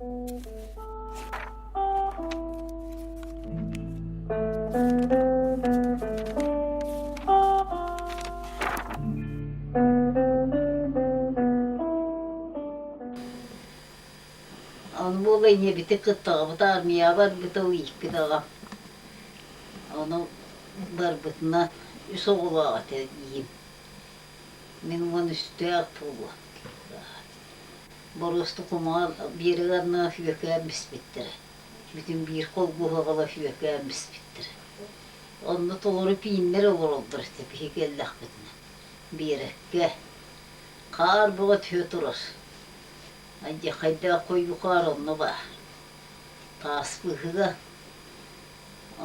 Ону буола ийэбитин кытта аҕабыт аармыйаҕа барбыта, ол ииппит аҕам. Ону барбытынан үс оҕолоох этэ ийэм. Мин 13-тээх буолуом. Боруоста кумаҕа биэрэги анныгар сүөкээн биспиттэрэ. Бүтүн биир холбуһаҕала сүөкээн биспиттэрэ. Онно толору пииннэр олороллор этэ биһиги кэллэхпитинэ. Биэрэккэ. Хаар бөҕө түһэ турар. Алдьархайдаах хойуу хаар онно баар. Таас быыһыга.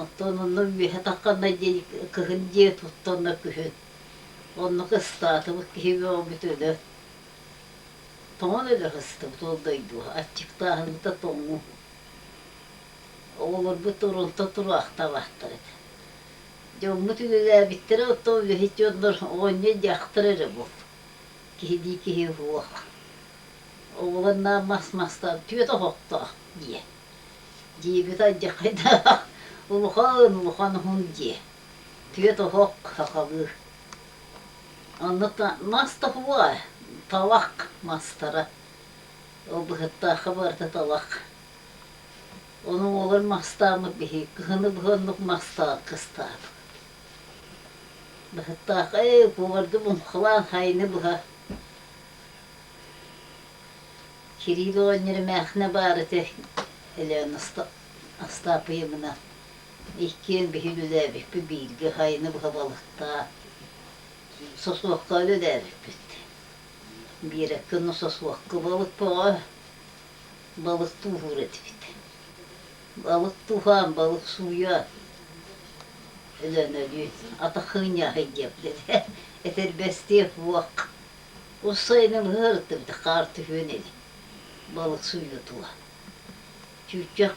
Оттон онно үөһэ тахханна диэн кыһын дьиэ туттанна күһүн. Онно кыстаатыбыт киһи бөҕөбүт өлөн. Тоҥон өлө сыстыбыт ол дойдуга. Аччыктааһыныта тоҥуу. Оҕолорбут туруонтан тураахтаабаттар этэ. Дьоммут үлэлээбиттэрэ, оттон үлэһит дьоннор оҕонньор дьахтар эрэ буолла. Киһилии киһи суох. Оҕолорноох мас мастаах түөрт оһохтоох дьиэ. Дьиэбит алдьархайдаах улахан улахан уһун дьиэ. Түөрт оһох сахалыы. Онно мас да суоҕа, талах мастара. Ол быһыттаахха барыта талах. Ону оҕолор мастааммыт биһиги кыһыны быһа оннук мастаах кыстаабыт. Быһыттаах ээ куоларга муҥхалаан хайыны быһа Кириил оҕонньор эмээхсинэ баар этэ Елена Остапьевна иккиэн биһиги үлэлээбиппит бииргэ хайыны быһа балыктаан сосуокка үлэлээбиппит. Биэрэккэ онно сосуокка балык бөҕө балык тууһуур этибит. Балык тууһаан, балык сууйан өлөн өлүү атахыынньаһый диэбит этэ. Этэрбэстиэх уох Ус сайыным ыһыырыттыбыт хаар түһүөн илик, балык сууйутула. Чүүччэх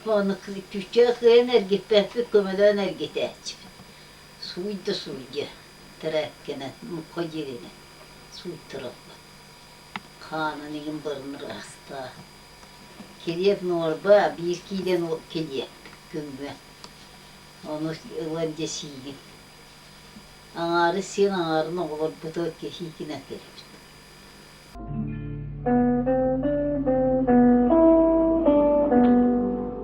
чүүччэх кыайан эргиппэппит, көмөлөөн эргитээччибит. Сууй да сууйдьа, тэрээккэнэн, муҥха дьиэлэнэн сууйтараллар. Хаанын игин барын ыраастаа. Килиэп нуорба, биир киилэ килиэп күҥҥэ. Ону ылан дьэ сиигин. Аҥаары сиэн аҥаарын оҕолорбутугар кэһиитинэн кэлэбит.